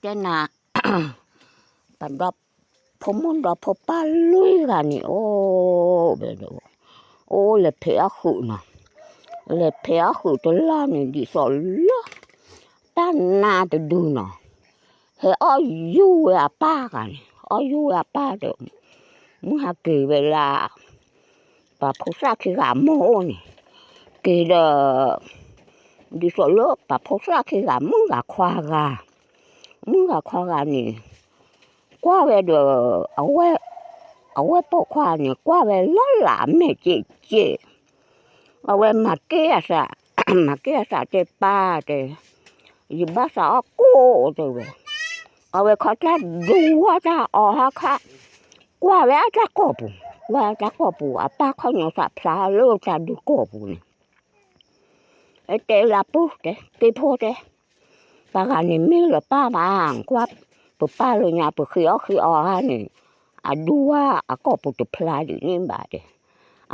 တဲနၤ, ပဒီဖိမိၢ်ဒီဖိပၢ်လွံၢ်ဂၤန့ၣ် အိၣ်, အိၣ်လဲၤဖဲးအီၣ်ဃုာ်နီၤ, လဲၤဖဲးအီၣ်ဃုာ်တလီၢ်န့ၣ် ဒ်သိးလၢ တၢ်နါတဒုနီၤ, ဟဲအီၣ်ယူၢ်ဝဲအပၢ်ဂၤန့ၣ်, အီၣ်ယူၢ်ဝဲအပၢ်ဒီး မုၢ်ဟးက့ၤဝဲလၢ ပှၤဖိသၣ်ခံဂၤအမိၢ်အိၣ်န့ၣ်, က့ၤဒီး ဒ်သိးလၢပှၤဖိသၣ်ခံဂၤ မုၣ်ဂၤခွါဂၤ, မုၣ်ဂၤခွါဂၤန့ၣ် ကွၢ်ဝဲဒီး အဝဲ, အဝဲပိာ်ခွါန့ၣ် ကွၢ်ဝဲလၢ်လၢ်အမဲာ်ကဲးကဲး, အဝဲမၤက့ၤအသး, မၤက့ၤအသးတဲပၢ်တဲ, ယဘၣ်သးအီၣ်ကိၣ်တဲဝဲ, အဝဲခီတၢ်ဒူဝဲတၢ်အီၣ်ဟါခါ, ကွၢ်ဝဲအတၢ်ကိာ်ပူၤ, ကွၢ်တၢ်ကိာ်ပူၤ အပၢ်ခီၣ်ညီသးဖျါလၢတၢ်ဒူကိာ်ပူၤန့ၣ် တဲလၢပုၢ်တဲ, က့ၤဖိတဲ, ပှၤဂၤန့ၣ်မ့ၢ်လၢပၢ်ဘၣ်, ကွၢ်ပပၢ်လၢညါ ပဃ့အီၣ်ဃ့အီဟါန့ၣ်, အဒူဝဲအကိာ်ပူၤတဖျါဒ်န့ၣ်ဘၣ်တဲ,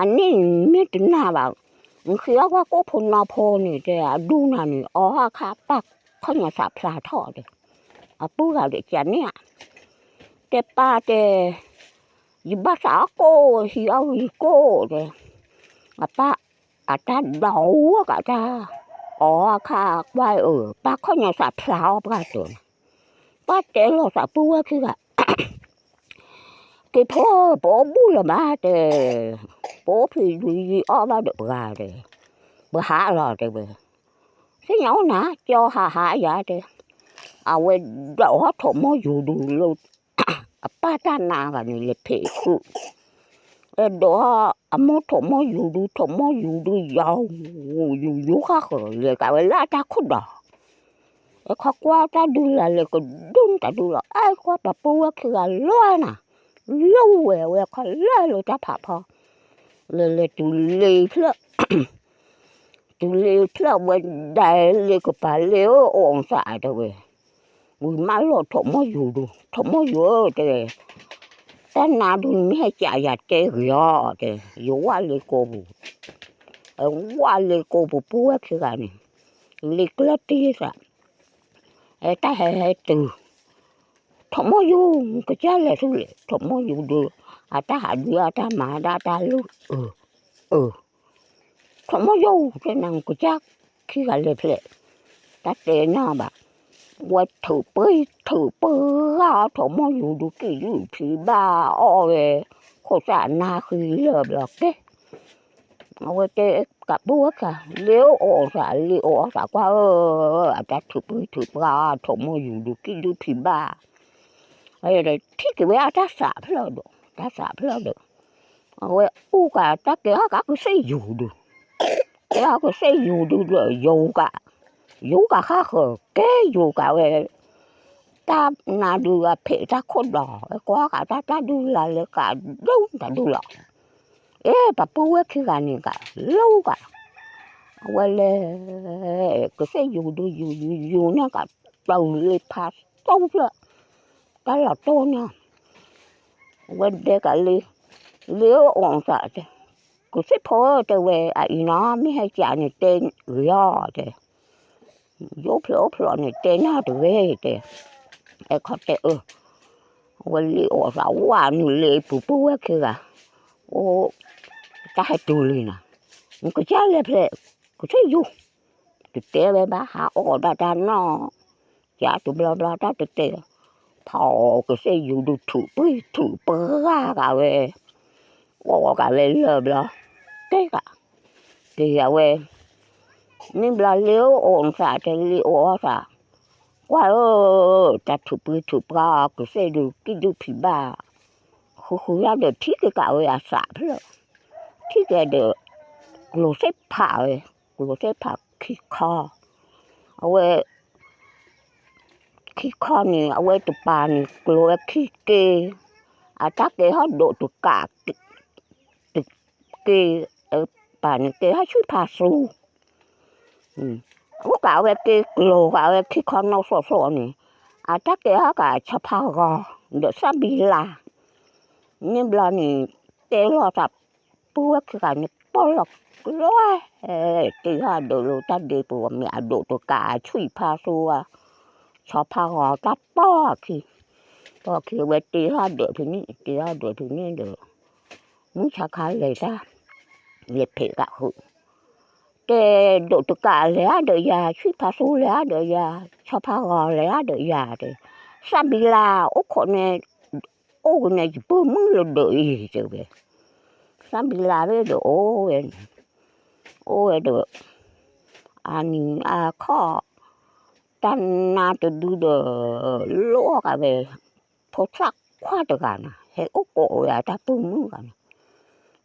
အန့ၣ်မ့ၢ်တနၢ်ဘၣ်, နဃ့အီၣ်ကွၢ်ကိၣ်ဖိနီဖိန့ၣ်တဲ အဒူနၤန့ၣ် အီဟါခါပၢ်ခီၣ်ညီသးဖျါထီၣ်တဲ, အပုၢ်ဂၤဒီးကန့ၣ်ဧါ, တဲပၢ်တဲ, ယဘၣ်သးအီၣ်ကိၣ် ဟံးအီၣ်ဝံၤကိၣ်တဲ, အပၢ်အတၢ်ဒိးဝဲကးတၢ်, အီခါကွၢ်အၢ ပၢ်ခီၣ်ညီသးဖျါအီၣ်ပှၢ်တၢၢ်န့ၣ်, ပၢ်တဲလီၤသးပုၢ်ဝဲၢ်ခံဂၤ, က့ၤဖိ ပအိၣ်ဘူၣ်လၢၤဘၣ်တဲ, ပအိၣ်ဖံးဒုးယံၤအီၣ်ဘၣ်ဒီးပှၤတဲ, ပဟးလီၤတဲဝဲ, သ့ၣ်ညါအိၣ်နၤ ကၠီဟးဟးယၤတဲ, အဝဲဒိးထီၣ်ထိးမိၢ်ယူၤဒုးလၢ အပၢ်တၢ်နါဂၤန့ၣ် လဲၤဖဲးဃုာ်, အဲၣ်ဒိးအမိၢ်ထိးမိၢ်ယူၤဒုး ထိးမိၢ်ယူၤဒုးယီၤ, ယူၤယူၤဃၣ်ဃၢၤ လဲၤကးဝဲလၢအတၢ်ခိၣ်ဒီး, အဲခီကွၢ်တၢ်ဒုးလၢလဲၤကဒုတၢ်ဒုးလီၤ, အဲကွၢ်ပှၤပုၢ်ဝဲၢ်ခံဂၤလီၤနၤ, လီၤဝဲ အဝဲခီလၢလၢတၢ်ဖးဖီ, လဲၤလဲၤတုၤလ့ၤဖျၢၣ် တုၤလ့ၤဖျၢၣ်ဝဲဒၣ်လ့ကပၤလ့ဧၢ အိၣ်အီၤသးတဲဝဲ, ဝံၤမးလီၤထိးမိၢ်ယူၤဒုး ထိးမိၢ်ယူၤဧၢတဲ, တၢ်နါဒုးနမ့ၢ်ဟဲကးယၤတဲဂ့ၤအီၤတဲ, ယဝၢ်လ့ကိပူၤ, ဝၢ်လ့ကိပူၤပုၢ်ဝဲၢ်ခံဂၤန့ၣ်, လ့ကျၢၢ်တံၢ်သး, အဲတၢ်ဟဲဟဲတုၤ ထိးမိၢ်ယူၤ ကစၢ်လဲၤဆူလဲၣ် ထိးမိၢ်ယူၤဒုး, အတၢ်ဟးဒုးအတၢ်မၤဒၣ်တၢ်လုၢ်, အၢ, ထိးမိၢ်ယူၤတဲနၤ ကစၢ်ခံဂၤလဲၤဖျဲး, တၢ်တဲနၤဘၣ်, ဝဲထုးပှံၤထုးပှါ ထိးမိၢ်ယူၤဒုး ကံၣ်ဒုးဖံးဘၣ်အီၣ်ဝဲ, ခိၣ်သၣ်နါဃံလၢာ်ဘျီကဲ အဝဲတဲကးပုၢ်ဝဲၢ်ခံဂၤ လ့အိၣ်အီၤသး လ့အိၣ်အီၤသးကွၢ်ဧၢ, အတၢ်ထုးပှံၤထုးပှါ ထိးမိၢ်ယူၤဒုး ကံၣ်ဒုးဖံးဘၣ်, ထံၣ်က့ၤဝဲအတၢ်သးဖျၢၣ်ဒီး တၢ်သးဖျၢၣ်ဒီး, အဝဲအိၣ်ကးတၢ်ကဲထီၣ်ကးကသ့ၣ်ယူၤဒုး, ကဲထီၣ်ကသ့ၣ်ယူၤဒုးဒီး ယိၤကး, ယိၤကးဃၣ်ဃၢၤ ကဲယိၤကးဝဲ တၢ်နါဒုးအဖဲးတၢ်ခိၣ်ဒီး ကွၢ်ကးတၢ်တၢ်ဒုးလၢလၢကးဒိၣ်တၢ်ဒုးလီၤ, အ့ ပှၤပုၢ်ဝဲၢ်ခံဂၤန့ၣ်ကး လီၤကး, အဝဲလဲၤ ကသ့ၣ်ယူၤဒုးယူၤယူၤယူၤန့ၣ်ကး တုၤလ့ဖးတိၢ်ဖျၢၣ်, တၢ်လီၤတိၢ်န့ၣ် အဝဲဒဲကးလ့, လ့အိၣ်အီၤသးတဲ, ကသ့ၣ်ဖိတဲဝဲ အအံၤနီၤ မ့ၢ်ဟဲကးန့ၣ်တဲဂ့ၤအီၤတဲ, ယအိၣ်ဖျဲၣ်အိၣ်ဖျဲၣ်န့ၣ် တဲနၤတဂ့ၤတဲ, အဲခီတဲအၢ, အဝဲလ့အိၣ်သးဝဲနုာ်လ့ပူၤပုၢ်ဝဲၢ်ခံဂၤ, အိၣ်, တၢ်ဟဲတုၤလံနီၤ, နကစၢ်လဲၤဖျဲး, ကသ့ၣ်ယူၤ, တတဲဝဲဘၣ် ဟးအီၣ်ဒၣ်တၢ်နီၢ်, ယၤတဘျီဘျီတၢ်တတဲ, ဖးအီၣ်ကသ့ၣ်ယူၤဒုး ထုးပှံၤထုးပှါကးဝဲ, အီၣ်ကးဝဲလၢာ်ဘျီ, တဲကး, က့ၤအဝဲ န့ၣ်ဘျီလ့အိၣ်အီၤသးတဲ လ့အိၣ်အီၤသး, ကွၢ်ဧၢ, တၢ်ထုးပှံၤထုးပှါကသ့ၣ်ဒုး ကံၣ်ဒုးဖံးဘၣ်, ဃုဃုလၢ်ဒီးထံၣ်က့ၤကးဝဲအသးဖျၢၣ်, ထံၣ်က့ၤဒီး, ကျိၤသ့ၣ်ဖးဝဲ, ကျိၤသ့ၣ်ဖးခံခီ, အဝဲ ခံခီန့ၣ် အဝဲတပၤန့ၣ် ကျိၤဝဲခံက့, အတၢ်ကဲထီၣ်ဒိးတကး, တက့, ပၤန့ၣ်ကဲထီၣ်ဆံၣ်ဖးသူ, အိၣ်ကးဝဲက့ကျိၤကးဝဲခံခီနီၢ်သိးသိးန့ၣ်, အတၢ်ကဲထီၣ်ကးဆီဖါဂီၤ, ဒီးသၣ်ဘံလါ, န့ၣ်ဘျီန့ၣ်, တဲလီၤသး ပုၢ်ဝဲၢ်ခံဂၤန့ၣ် ပီၢ်လီၤကျိၤ, တ့ထီၣ်အဒိးလၢတၢ်ဒ့ပူၤ မ့ၢ်အဒိးတကးအဆံၣ်ဖးသူဧါ, ဆီဖါဂီၤတၢ်ပီၢ်ခံ, ပီၢ်ခံဝဲတ့ထီၣ်ဒၢးဖဲန့ၣ် တ့ထီၣ်ဒၢးဖဲန့ၣ်ဒီး မုၢ်ဆါခါလဲၤတၢ်, လဲၤဖဲးကးဃုာ်, တဲဒိးတကးလဲၤအါဒီးယၤ ဆံၣ်ဖါသူလဲၤအါဒီးယၤ ဆီဖါဂီၤလဲၤအါဒီးယၤတဲ, သၣ်ဘံလၤအိၣ်ခိးန့ၣ် အိၣ်ကန့ၣ် ယပုၢ်မုၣ်လၢဒၢးအံၤတဲဝဲ, သၣ်ဘံလၤဝဲဒီးအိၣ်ဝဲန့ၣ်, အိၣ်ဝဲဒီး အနံၤအခီၣ် တၢ်နါတဒုဒီး လိၣ်အီၣ်ကးဝဲ ဖိသၣ်ခွါတဂၤန့ၣ် ဟဲအိၣ်ကိးဝဲအတၢ်ပုၢ်မုၣ်ဂၤန့ၣ်,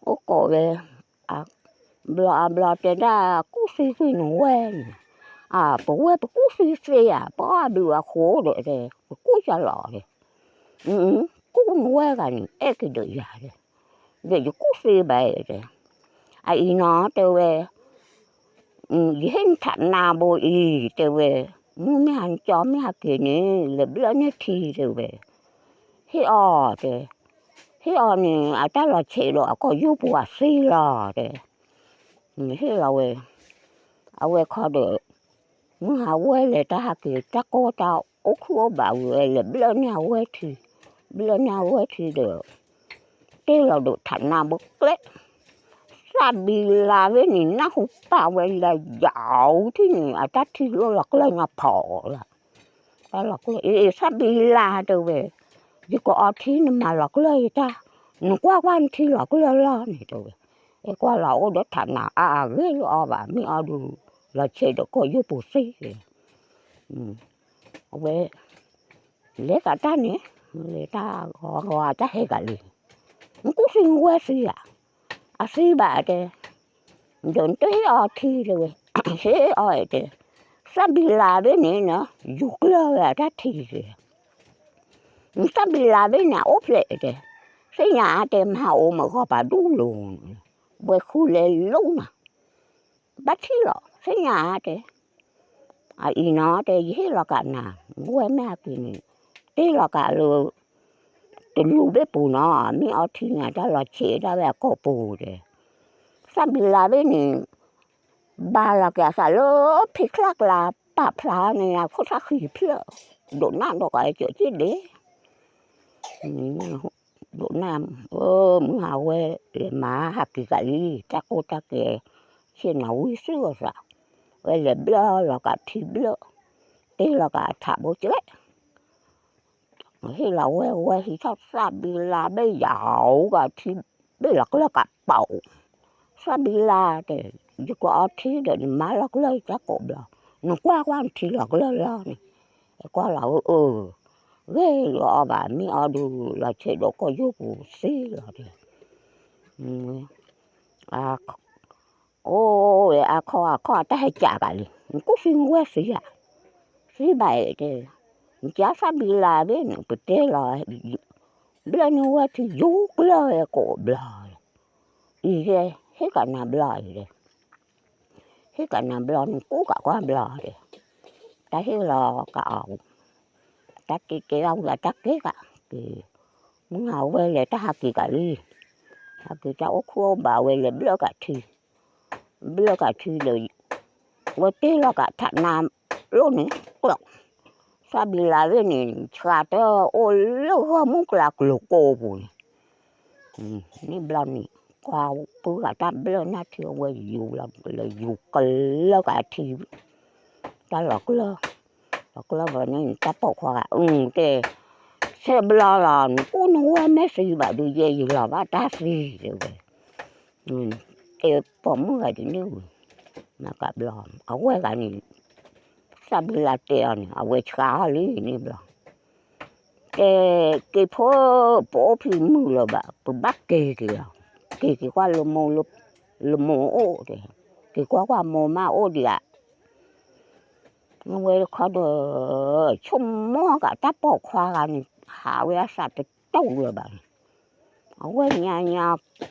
အိၣ်ကိးဝဲ, ဘျီအဘျီတဲဒၣ်ကူၣ်သံသ့နဝဲန့ၣ်, အပဝဲပကူၣ်သံသ့ဧါ ပအီၣ်ဘျုးအဃိဒီးတဲ ပကူၣ်ယၤလီၤတဲ, ကူၣ်နဝဲဂၤန့ၣ် အဲၣ်က့ၤဒီးယၤတဲ, ဒီးယကူၣ်သ့ဘၣ်တဲ, အအံၤနီၤတဲဝဲ ယဟ့ၣ်နထးနါဘိအံၤ တဲဝဲ, မုၢ်မ့ၢ်ဟါနကၠီမ့ၢ်ဟါက့ၤန့ၣ် လဲၤဘျၢၣ်န့ၢ်ထံတဲဝဲ, ဟ့ၣ်အီၤတဲ, ဟ့ၣ်အီၤန့ၣ် အတၢ်လီၤဆဲးဒီးအကီၢ်ယိၣ်ပူၤအသ့လီၤတဲ, ဟ့ၣ်လီၤဝဲ, အဝဲခီဒီး မုၢ်ဟါဝဲလဲၤတၢ်ဟးက့ၤ တၢ်ကိၢ်တၢ်အိၣ်ခုၣ်အိၣ်ဘၣ်ဝံၤဝဲ လဲၤဘျၢၣ်န့ၢ်အဝဲထံ, ဘျၢၣ်န့ၢ်အဝဲထံဒီး တ့ၢ်လီၤဒီးထးနါဘိကျဲ, သၣ်ဘံလၤဝဲန့ၣ် နၢ်ဟူပာ်ဝဲလၢယၤအူထံၣ်န့ၣ် အတၢ်ထံလီၤလီၤကျၢၢ်ညါဖီးလီၤ, တၢ်လီၤကျၢၢ်အ့ သၣ်ဘံလၤတဲဝဲ, ယကအီထံနမၤလီၤကျၢၢ်ယတၢ်, နကွၢ်ကွၢ်နထံလီၤကျၢၢ်လီၤန့ၣ်တဲဝဲ, အဲကွၢ်လီၤအိၣ်ဒီးထးနါအါအါဂ့ၤလၢအီၣ်ဘၣ် မ့ၢ်အီၣ်ဒုး လီၤဆဲးဒီးကီၢ်ယိၣ်ပူၤသ့, အဝဲ လဲၤကးတၢ်န့ၣ်, လဲၤတၢ်ဂီၤဂီၤတၢ်ဟဲကးလံ, နကူၣ်သံနဝဲသံဧါ, အသံဘၣ်တဲ, ဒီးနတဟ့ၣ်အီၤထံတဲဝဲ, ဟ့ၣ်အီၤတဲ, သၣ်ဘံလၤဘ့ၣ်န့ၣ်နီၤ ယူၤကျၢၢ်ဝဲအတၢ်ထံတဲ, နသၣ်ဘံလၤဘ့ၣ်န့ၣ် အအိၣ်ဖျဲၣ်တဲ, သ့ၣ်ညါအါတဲ မဟါအိၣ်မ့ၢ်ဂီၤပာ်ဒူၣ်လိၤ, ဝဲဃုလဲၤလိၣ်နၤ, ဘၣ်ထံၣ်လီၤ သ့ၣ်ညါအါတဲ အအံၤနီၤတဲ ယဟ့ၣ်လီၤကးနၤ, ဝဲမ့ၢ်ဟဲက့ၤန့ၣ် တ့ၢ်လီၤကးလၢ တလူၤဘ့ၣ်ပူၤနီၤ, မ့ၢ်အီထံန့ၣ် တၢ်လီၤဆဲးဒၣ်ဝဲအကိာ်ပူၤတဲ, သၣ်ဘံလၤဘ့ၣ်န့ၣ် ဘါလီၤက့ၤအသးလၢဖံးချၣ်ကျါ ပာ်ဖျါန့ၣ် အခိၣ်သၣ်ဃံဖျၢၣ်, ဒိးနၢ်ဒိးကးကၠီၤက့ၣ်ဒ့ ဒိးနၢ်, မုၢ်ဟါဝဲလဲၤမၤဟးက့ၤကးလံ တၢ်ကိၢ်တၢ်ကဲ, ဆ့ၣ်နီၤဝံၤသုအသး, ဝဲလဲၤဘျၢလီၤကးထံဘျၢ, တ့ၢ်လီၤကးအထးဘိကဲ, ဟ့ၣ်လီၤဝဲ ဝဲဟံးထီၣ်သၣ်ဘံလၤဘ့ၣ်ယၤအိၣ်ကးထံ, ဘ့ၣ်လီၤကျၢၢ်ကးပာ်အိၣ်, သၣ်ဘံလၤတဲ, ယကအီထံဒီးနမၤလီၤကျၢၢ်ယတၢ်ကိးဘျီ, နကွၢ်ကွၢ်နထံလီၤကျၢၢ်လီၤန့ၣ်, ကွၢ်လီၤဧၢ, ဂ့ၤလၢအီၣ်ဘၣ် မ့ၢ်အီဒုးလီၤဆဲးဒီးကီၢ်ယိၣ်ပူၤသ့လီၤတဲ အိၣ်ဝဲအခီအခီအတၢ်ဟဲကးကးလံ, နကူၣ်သံနဝဲသံဧါ, သံဘၣ်တဲ, နကးသၣ်ဘံလၤဘ့ၣ်န့ၣ် ပတဲလီၤ, ဘျၢန့ၢ်ဝဲထံယူၤကျၢၢ်ဝဲကိးဘျီ, အံၤတဲ, ဟ့ၣ်ကးနၤဘျီအံၤတဲ ဟ့ၣ်ကးနၤဘျီန့ၣ် ကူၣ်ကးကွၢ်ဘျီဒီး, တၢ်ဟ့ၣ်လီၤကးအီၤ, တၢ်တ့တဲဒၣ်ဝံၤအတၢ်ကဲကးက့ၤ, မုၢ်ဟါဝဲလဲၤတၢ်ဟးက့ၤကးလံ, ဟးက့ၤတၢ်အိၣ်ခိၣ်အိၣ်ဘၣ်ဝဲလဲၤဘျၢကးထံ, ဘျၢကးထံဒီး, ဝဲတ့ၢ်လီၤကးထးနါလိၣ်န့ၣ်, သၣ်ဘံလၤဝဲန့ၣ် ဆှးတအိၣ်လၢဂီၢ်မုၢ်ကျါကျိၤကိးပူၤန့ၣ် န့ၣ်ဘျီန့ၣ် ကွၢ်ပုၢ်ဂၤတၢ်ဘျၢနၢ်ထံဝဲယူၤလီၤ လၢယူၤကလၢကးထံ, တၢ်လီၤကျၢၢ်, လီၤကျၢၢ်ဘၣ်န့ၣ် တၢ်ပိာ်ခွါဂၤ အုၣ်တဲ, ဆဲးဘျီလီၤ နကူၣ်နဝဲမ့ၢ်သံဘၣ်ဒုးယဲယလီၤဘၣ်တၢ်သံတဲဝဲ, တဲပိာ်မုၣ်ဂၤဒ်န့ၣ်ဝံၤ, မၤကးဘျီ, အဝဲဂၤန့ၣ် သၣ်ဘံလၤတဲအီၤန့ၣ် အဝဲဆှးအီၤလံန့ၣ်ဘျီ တဲ, က့ၤဖိ ပအိၣ်ဖဲမုၢ်လၢၤဘၣ် ပဘၣ်က့ၤက့ၤလီၤ, က့ၤက့ၤကွၢ်လၢမိၢ်, လၢမိၢ်အိၣ်တဲ, က့ၤကွၢ်ကွၢ်မိၢ်မးအိၣ်ဒံးဧါ, ဝဲခီဒီး, ဆိကမိၣ်ကးတၢ်ပိာ်ခွါဂၤန့ၣ် ဟးဝဲအသးတတူၢ်လၢၤဘၣ်န့ၣ်, အဝဲညါညါ,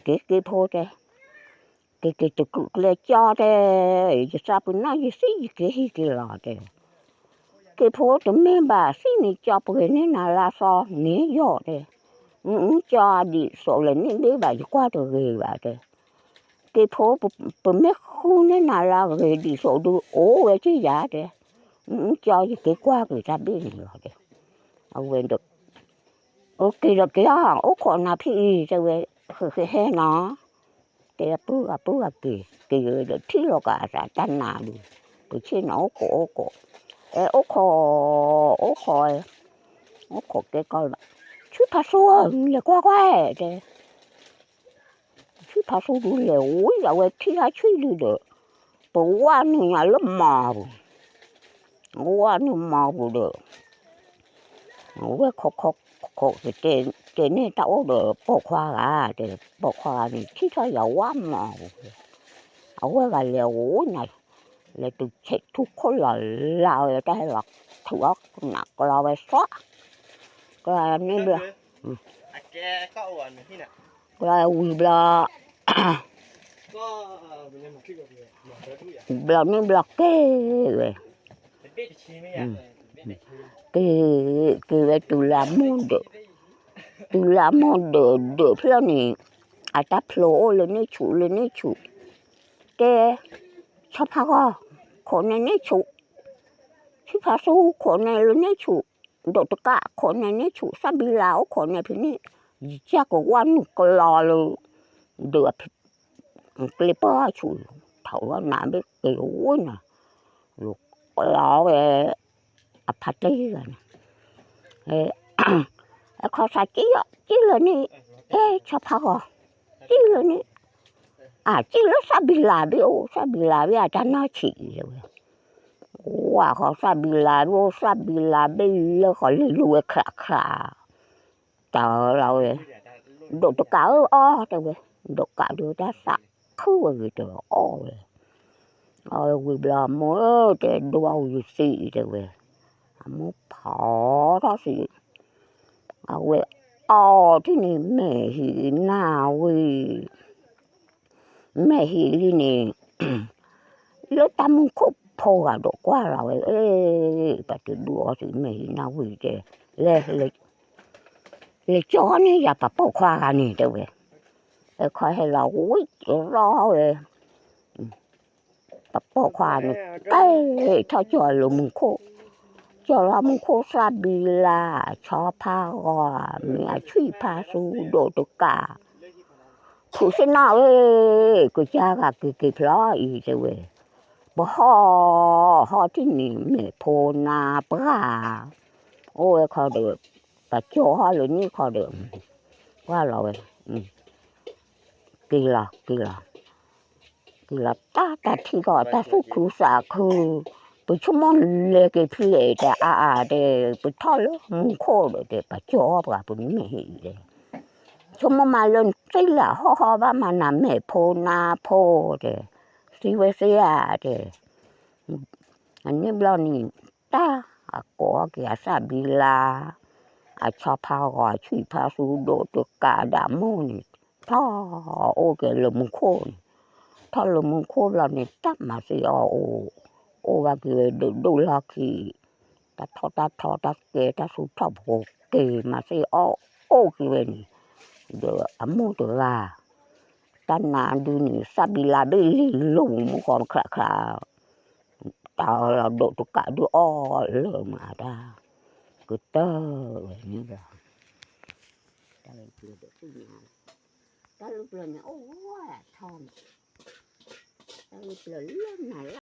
က့ၤက့ၤဖိတဲ က့ၤက့ၤတကုာ်ကျဲကၠီတဲ, ယသးပ့ၤနီၣ်ယသံၣ်ယက့ၤဟံးက့ၤလီၤတဲ, က့ၤဖိတမ့ၢ်ဘၣ်သံၣ်န့ၣ်ကၠီပှဲၤန့ၢ်နၤလၢအသီန့ၣ်ယီၤတဲ, ကၠီဒံးသိးလဲၤန့ၢ်ဘ့ၣ်ဘၣ်ယကွၢ်တဂ့ၤဘၣ်တဲ, က့ၤဖိ ပမ့ၢ်ဃုန့ၢ်နၤလၢအဂ့ၤဒံးသိးဒုးအိၣ်ဝဲက့ၤယၤတဲ, ကၠီယက့ၤကွၢ်က့ၤတၢ်ဘ့ၣ်န့ၣ်လီၤတဲ, အဝဲဒီး အိၣ်က့ၤဒီးက့ၤအီၤ အိၣ်ခိးနၤဖဲအံၤ တဲဝဲ, ဃဲၤဃဲၤဟဲနီၤ, တဲပုၢ်ဂၤပုၢ်ဂၤက့ၤ က့ၤဒီးထံၣ်လီၤကးအသးတၢ်နါဒုး, ပဆ့ၣ်နီၤအိၣ်ခိးအိၣ်ခိး, အဲအိၣ်ခိး, အိၣ်ခိး, အိၣ်ခိးကဲကီလီၤ, ဆံဖးဆူဧၢ လဲၤကွၢ်ကွၢ်တဲ ဆံဖးဆူဒုးလဲၤဝံၤ အဝဲထံၣ်ဟးဆံဒုးဒီး, ပဝဲနုာ်ညါလၢမၤပူၤ, ဝဲနုာ်မၤပူၤဒီး, ဝဲခိးခိးခိး တဲန့ၢ်တၢ်အိၣ်ဒီးပိာ်ခွါဂၤ, တဲပိာ်ခွါဂၤန့ၣ် ထံၣ်ထီၣ်ယၤဝဲမၤပူၤ, အဝဲဂၤလဲၤဝံၤနၤ, လဲၤတုၤဆဲးထူခိၣ်လီၤလၢဝဲ တၢ်ဟဲလီၤထုးအီၣ်နၤကျီဝဲသွး, ကျီန့ၣ်ဘျီ, ကျီဝံၤဘျီ ဘျီန့ၣ်ဘျီက့ၤဝဲ, က့ၤ, က့ၤဝဲတုၤလၢအမိၢ်ဒၢး, တုၤလၢအမိၢ်ဒၢးဒၢးဖျၢၣ်န့ၣ်, အတၢ်ဖျိအိၣ်လၢန့ၣ်ဆူးလၢန့ၣ်ဆူး, တဲ, ဆီဖါဂီၤ, ခိးန့ၢ်န့ၣ်ဆူး, ဆံဖါဆူ ခိးန့ၢ်လၢန့ၣ်ဆူး, ဒိးတကး ခိးန့ၢ်န့ၣ်ဆူး, သၣ်ဘံလၤအိၣ်ခိးန့ၢ်ဖဲန့ၣ်, ယကၢ်ကဝၢ်နုာ်ကျီလၢ, ဒၢး ကျ့ပၢဆူၣ်, ထီၣ်ဝဲနၤဘ့ၣ်က့ၤဝဲနၤ, လူၤကျီဝဲ, အဖါတံၢ်ဂၤန့ၣ်, အခီၣ်ဆါကံၣ်လီၤ ကံၣ်လၢန့ၣ်, အဲ ဆီဖါဂီၤ, ကံၣ်လၢန့ၣ်, အကံၣ်လၢသၣ်ဘံလၤဘ့ၣ်အိၣ် သၣ်ဘံလၤဘ့ၣ်အတၢ်နီၢ်ဆံးဝဲ, ဝဲဃီသၣ်ဘံလၤဘ့ၣ်အိၣ် သၣ်ဘံလၤဘ့ၣ်လၢဃီလဲၤလူၤဝဲခးခး တၢ်လီၤဝဲ, ဒိးတကးအၢအီၣ်တဲဝဲ, ဒိးကးဒုးတၢ်သးခုဝဲဂ့ၤတအီၣ်ဝဲ, အဝဲဝံၤဘျီမိၢ်ဧၢ တဲဒိအီၣ်ဝံၤသံတဲဝဲ, အမိၢ်ဖီထီၣ်သံ, အဝဲအီၣ်ထံၣ်န့ၣ်မဲာ်ဟံးနၢ်ဝံၤ မဲာ်ဟံးလံန့ၣ်, လၢတၢ်မူခိၣ်ဖိဂၤဒီးကွၢ်လီၤဝဲ, ပှၤတဒုးအီၣ်သံမဲာ်ဟံးနၢ်ဝံၤတဲ, လဲၤ, လဲၤကၠီန့ၢ်ယၤပှၤပိာ်ခွါဂၤန့ၣ်တဲဝဲ, အခီဟဲလီၤဝံၤလီၤဝဲ, ပှၤပိာ်ခွါန့ၣ်, ကဲထီၣ်ကၠီလၢမူခိၣ်, ကၠီလၢမူခိၣ်သၣ်ဘံလၤ, ဆီဖါဂီၤ, မ့ၢ်အဆံၣ်ဖါဆူဒိးတကး ဖုးသ့ၣ်နီၣ်ဝဲ, ကစၢ်ဂၤက့ၤက့ၤဖျီအံၤတဲဝဲ, ပဟီၣ်, ဟီၣ်ထံၣ်န့ၣ်မဲာ်ဖိနါပှၢ်, အိၣ်ဝဲခီဒီး, ပှၤကၠီဟီၣ်လၢန့ၣ်ခီဒီး, ကွၢ်လီၤဝဲ, က့ၤလီၤ, က့ၤလီၤ, က့ၤလီၤတၢ်တၢ်ထံၣ်ကီးတၢ်သူၣ်ခုသးခု, ပဆိကမိၣ်လဲၤက့ၤဖဲလဲၣ်တဲအါအါတဲ, ပထီၣ်လၢမူခိၣ်ဒီးတဲ ပှၤကၠီပှၤပမဲာ်ဟံးအံၤတဲ ဆိကမိၣ်မးလၢနသ့ၣ်လၢဟီၣ်ဟီၣ်ဘၣ်မး နမဲာ်ဖိနါဖိတဲ, သံဝဲသ့ဧါတဲ, အန့ၣ်ဘျီန့ၣ်, တၢ်အကိးက့ၤအသၣ်ဘံလၤ, အဆီဖါဂီၤ အဆံၣ်ဖါဆူဒိးတကးဒီးအမိၢ်န့ၣ်, ထီၣ်အိၣ်က့ၤလၢမူခိၣ်န့ၣ်, ထီၣ်လၢမူခိၣ်လီၤန့ၣ် တၢ်မၤသံအီၣ်အိၣ်, အိၣ်ဘၣ်က့ၤဝဲဒၢးဒိၣ်လီၢ်ခံ, တၢ်ထီၣ်တၢ်ထီတၢ်ကဲတၢ်ဆူၣ်ထီၣ်ဖိက့ၤမၤသံအီၣ်အိၣ်က့ၤဝဲန့ၣ်, ဒီးအမိၢ်တဂၤ တၢ်နါဒုန့ၣ် သၣ်ဘံလၤဘ့ၣ်လံၤလိာ်မူဃီခးခး, တၢ်လီၤဒိးတကးဒုအီၣ်လၢမၤတၢ်, ကတၢၢ်ဝဲန့ၣ်လီၤ, တၢ်လၢပျၢၤဒိးသ့ၣ်ညါ, တၢ်လၢပျၢၤန့ၣ်အိၣ်ဝဲထီန့ၣ်, တၢ်လၢပျၢၤလၢနၤလၢ